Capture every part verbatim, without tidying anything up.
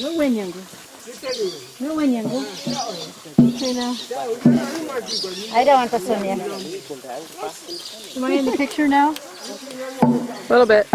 Wewe nyangu. Wewe nyangu. Tena. I don't want to, Sonia. Am I in the picture now? A little bit.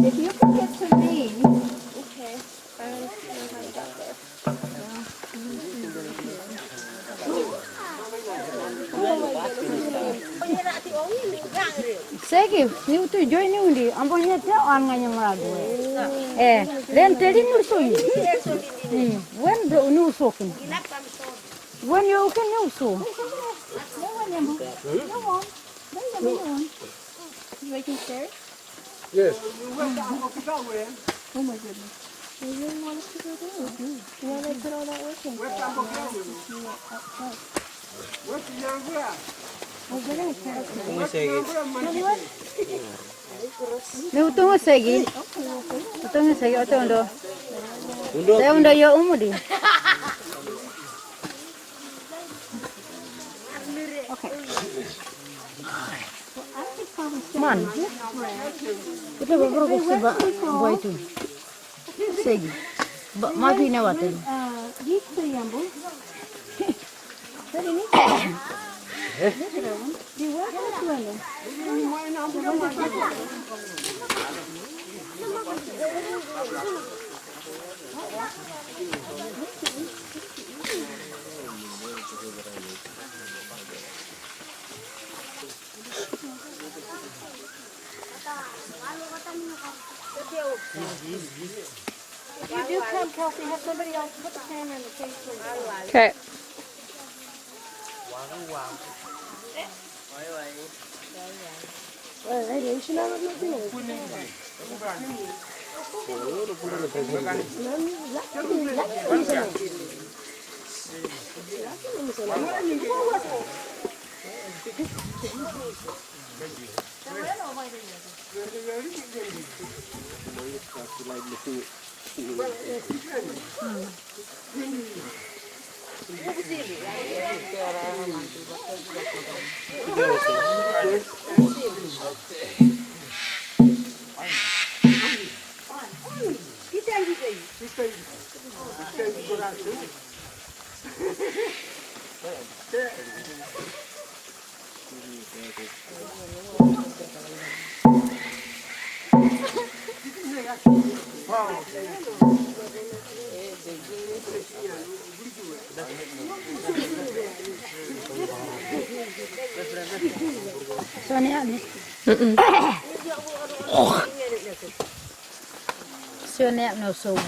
If you can get to me. Okay. Segi, ni utu join ni undi, ambo nya te an nganya maragu. Eh, then teli ni uso yi. Hmm, when bro ni uso kin. When you can ni uso. No one, no one. You making stairs? Yes. Oh my goodness. They really want us to go down. Why they put all that work in for? We're gonna tear it down. Ni utungu segi. Utungu segi, otondo. Te undo yo umudi. Okay. Man. Ito ba bro ko si ba boy tu. Segi. Ba ma fi ne watan. If you do come, Kelsey, have somebody else put the camera in the case for you. Okay. Sonia, Sonia no so we.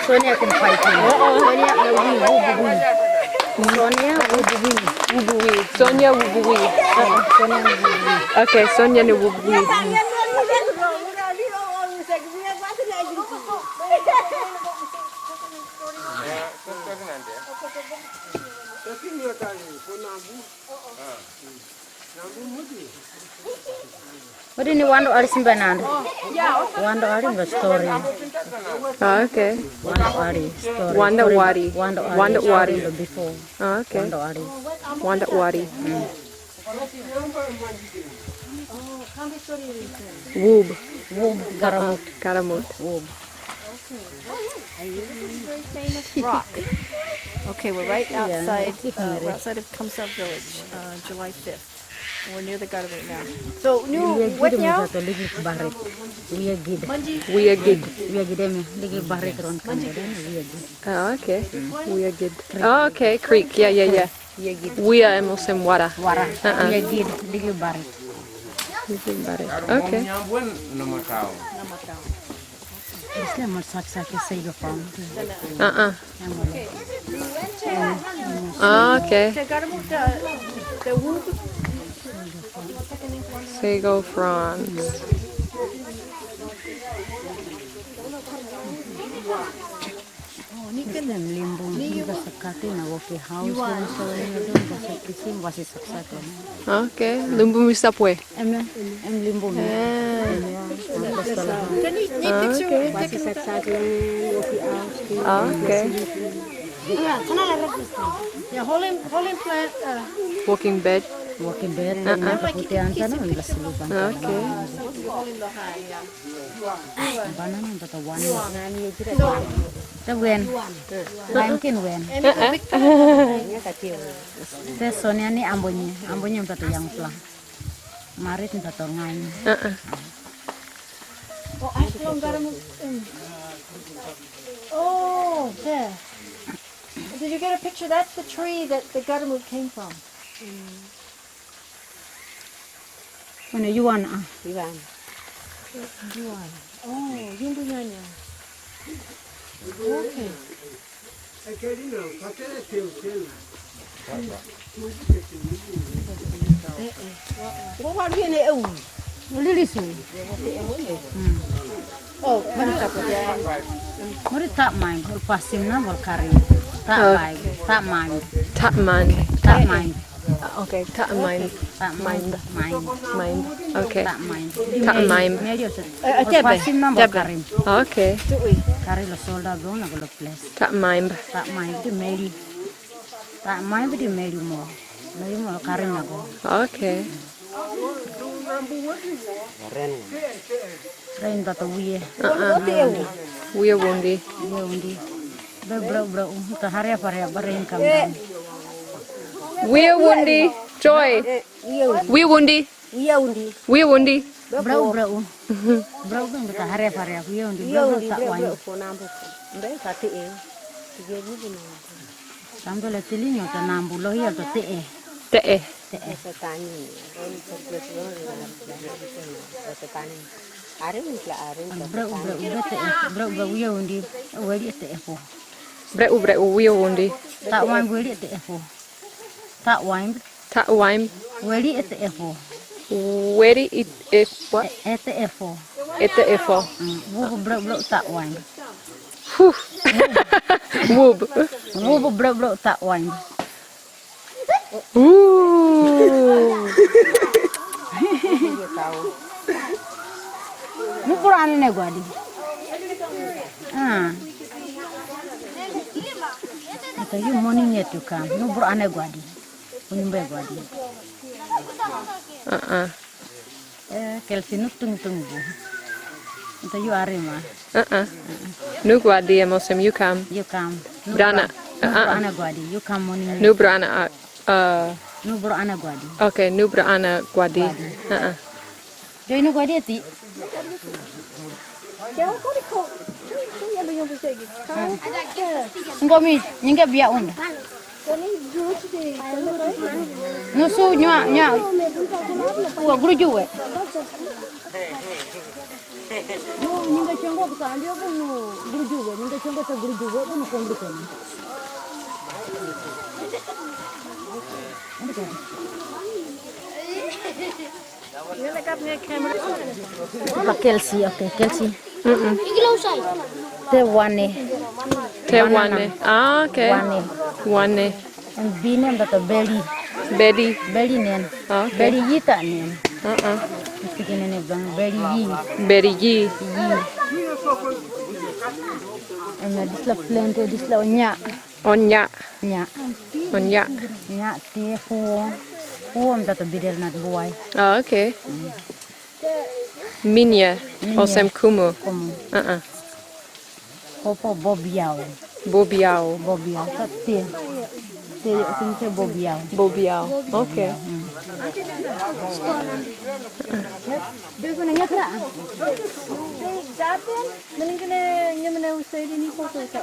Sonia can fight him. Sonia, no, we, we, we. Sonia, we, we. Wubuwi. Sonia Wubuwi. Sonia Wubuwi. Okay, Sonia ni Wubuwi. Odi ni wando ali simba nando. Wando ali mba story. Ah, okay. Wando ali story. Wando wari. Wando ali. Wando wari. Before. Ah, okay. Wando ali. Wando wari. Mm. Wub. Wub, garamut. Garamut. Wub. This is a very famous rock. Okay, we're right outside, uh, we're outside of Kamsar village, uh, July fifth. We're near the gutter right now. So, new, what now? Wiya gid. Wiya gid. Wiya gid, emi, ligi barit ron kan, wiya gid. Ah, okay. Wiya gid. Oh, okay, creek. Yeah, yeah, yeah. Wiya gid. Wiya emo sem wara. Wara. Uh-uh. Wiya gid, ligi barit. Ligi barit. Okay. Isla mo saksak ya sego from. Uh-uh. Ah, okay. Sego prawns. Em limbung, em basa kati na woki house, em so em limbung basa kisim wasi saksak. Okay, lumbung bisa pue. Em, em limbung. Can you, can you picture, okay. Wasi saksak, woki house. Okay. Yeah, hold him, hold him flat. Uh, walking bed. Walking bed. Uh-uh. Putihan sana, em basa luban. Okay. Banana bata one. Te wen. Lain kin wen. Te Sonia ni ambonye. Ambonye bata yang pla. Marit bata ngai. Oh, I belum garam. Oh, there. Did you get a picture? That's the tree that the garam came from. Mana yuan ah? Yuan. Yuan. Oh, yumbu nyanya. Okay. Gua kan dia ni eu. Lili su. Oh, mana tak? Mari tak main, kalau pasim na, kalau kari. Tak main, tak main. Tak main. Tak main. Okay, tak main. Tak main. Main. Main. Okay. Tak main. Tak main. Medio se. Pasim na, kalau kari. Okay. Kari lo solda gong na golo place. Tak main. Tak main di meli. Tak main di meli mo. Meli mo kari na go. Okay. Rain bata wie. Wie wundi. Wie wundi. Bro, bro, bro. Ta haria faria ba rain kam. Wie wundi. Joy. Wie wundi. Wie wundi. Wie wundi. Bro, bro. Bro, bro, bata haria faria. Wie wundi. Bro, bro, tak wani. Mbe kati e. Tiga ribu na. Sambil le tilinyo ta nambu lo hiya ta te'e. Te'e. Te'e. Bro, bro, bro, te'e. Bro, bro, wie wundi. Weli te'e fo. Bro, bro, wie wundi. Tak wani weli te'e fo. Tak wani. Tak wani. Weli ete efo. Weli it efo. Ete efo. Ete efo. Wubu bro bro tak wani. Huh. Wub. Wubu bro bro tak wani. Ooh. Nubura ane ne gwadi. Ah. Ata yu morning yet you come. Nubura ane gwadi. Unyumba gwadi. Uh-uh. Eh, Kelsey nutung tung bu. Ata yu arima. Uh-uh. Nubura ane mosem you come. You come. Brana. Nubura ane gwadi. You come morning. Nubura ane, uh, uh. Nubura ane gwadi. Okay, nubura ane gwadi. Uh-uh. Joy, nubura gwadi ati. Ngomi, nyinga bia unda. Nusu nya, nya. Wa grujuwe. Nyinga chongo kutambia bu grujuwe, nyinga chongo ta grujuwe bu nukombikoni. Ba Kelsey, okay, Kelsey. Mm-mm. Te wane. Te wane. Ah, okay. Wane. Wane. And bine bata beli. Beli. Beli nen. Ah, okay. Beli yita nen. Uh-uh. Tiki nene bang beli yi. Beli yi. Yi. And this la plenty, this la nya. Onya. Nya. Onya. Nya te huo. Huo mtato bidel nat buai. Ah, okay. Minya. Minya. Osem kumu. Kumu. Uh-uh. Hopo bobiao. Bobiao. Bobiao. Sa te. Te, te, te bobiao. Bobiao. Okay. Bego na nyakra. Mending kena nyamana usai di ni foto sa.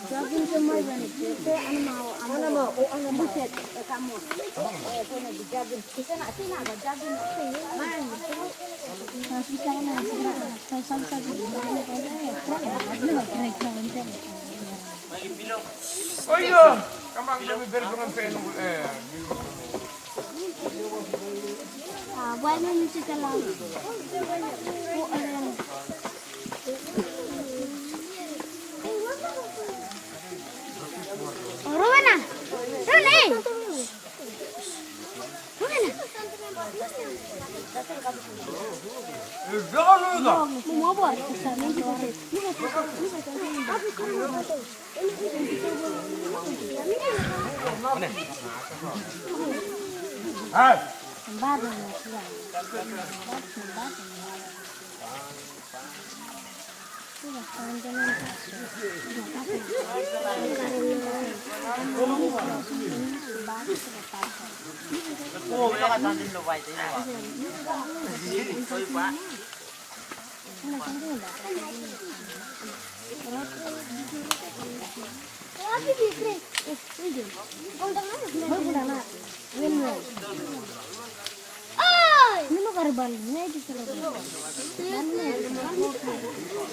Jagin ke mai bani. Te ana mau, ana mau, oh, ana mau. Buset, eh, kamu. Eh, kena dijagin. Kita nak sini nak jagin. Man. Oyo, kamang kami berpengen pengen, eh. Ah, buat mana cerita laut? Oh, eh.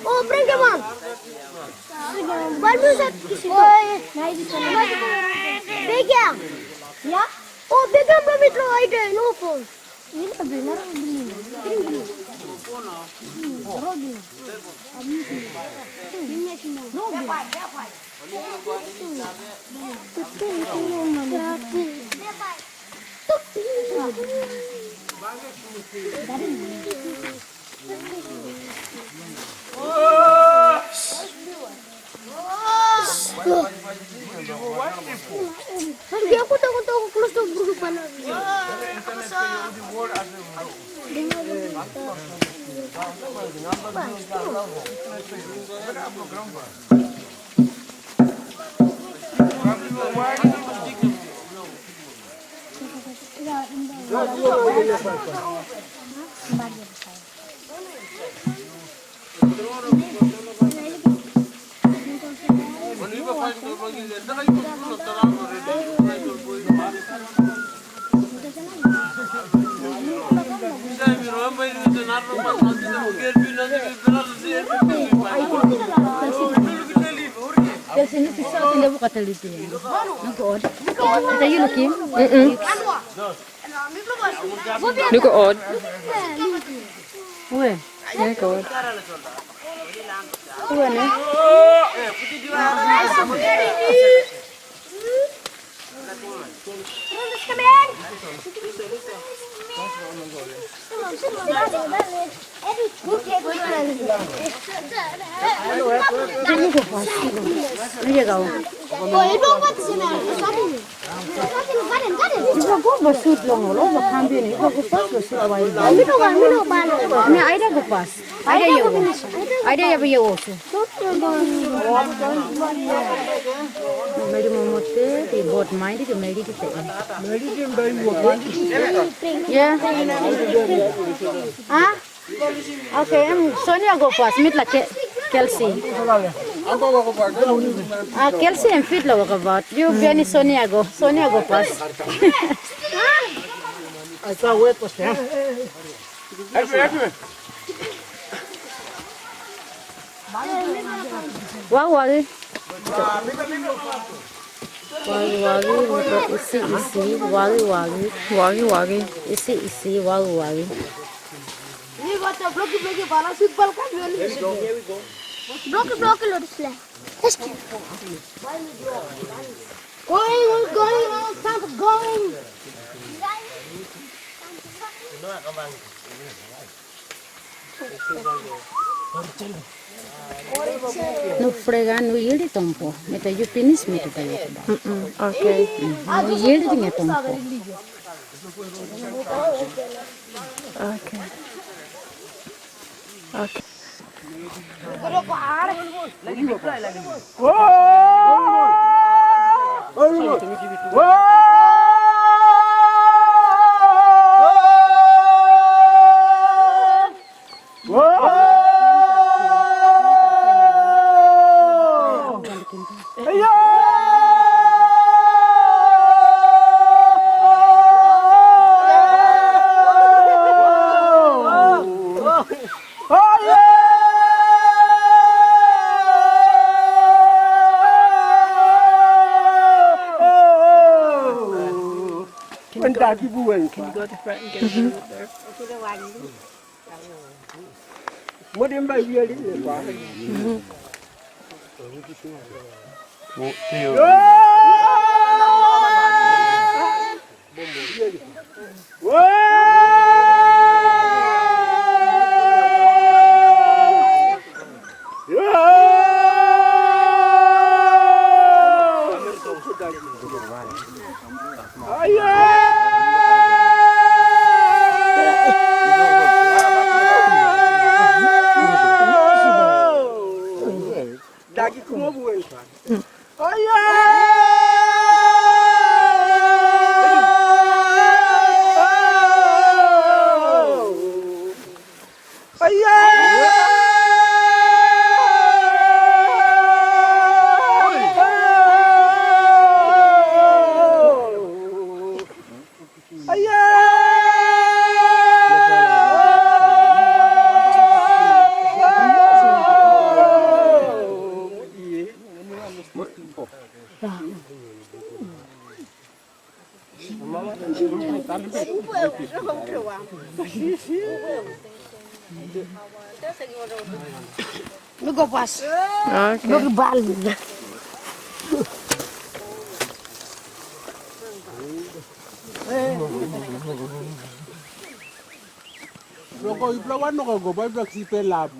Oh, bring him on. Bal mu sa kisi. Oi. Bigyan. Ya? Oh, bigyan ba mitlo ay de no po. Are you looking? Mm-mm. Look at odd. Where? Look at odd. Where, ne? Iba go ba shoot long lo, ba kambing, iba go pass ba shoot wide. Ami, Aida go pass. Aida ya go. Aida ya ba ya osu. Meli mo mote, di bot mai di meli di te. Yeah. Ah? Okay, em, Sonia go pass. Mit la Ke-, Kelsey. Ah, Kelsey em fit la waka vat. You biani Sonia go. Sonia go pass. Wa, wa, wagi. Wagi, wagi, isi, isi, wagi, wagi. Wagi, wagi. Isi, isi, wagi, wagi. Bloki, bloki, lo disle. Going, going, going, going. No frega, no yeli tompo. Meta you finish, meta tayo. Mm-mm. Okay. No yeli tinga tompo. Okay. Okay. Can you go to front and get a photo up there? Modern by really. Look at us. Okay. Look at Bali. Loko ipula wano ka go bai black sipela.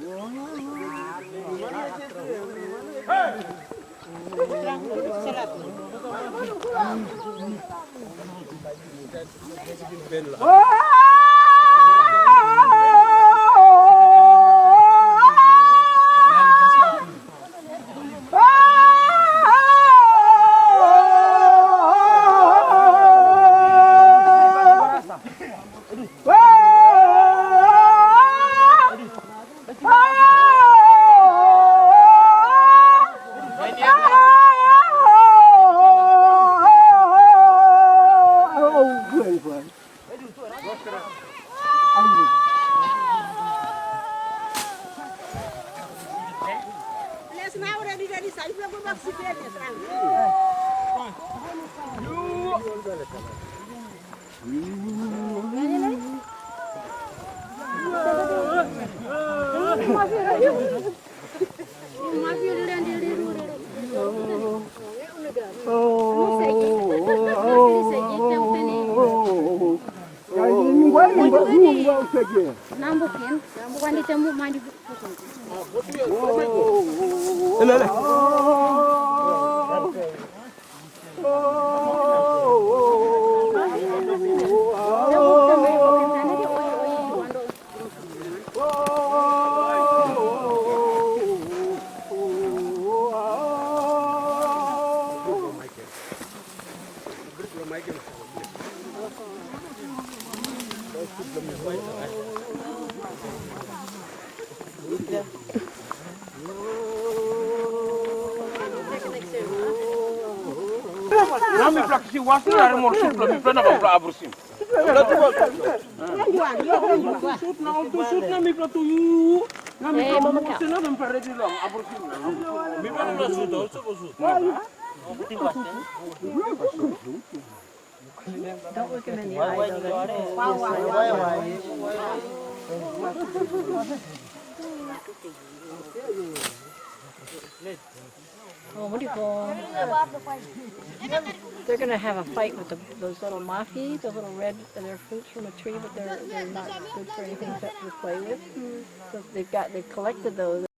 Nami pula kisi wasu na mo supla mi pula na pula abrusim. Sut na tu sut na mi pula tu yu. Nami pula mo sena na pare di lo abrusim. Mi pula na sut, also sut. Don't look him in the eye, though. That's Oh, what do you call 'em? They're gonna have a fight with the, those little mafi, the little red, they're fruits from a tree, but they're, they're not good for anything except to play with. So they've got, they've collected those.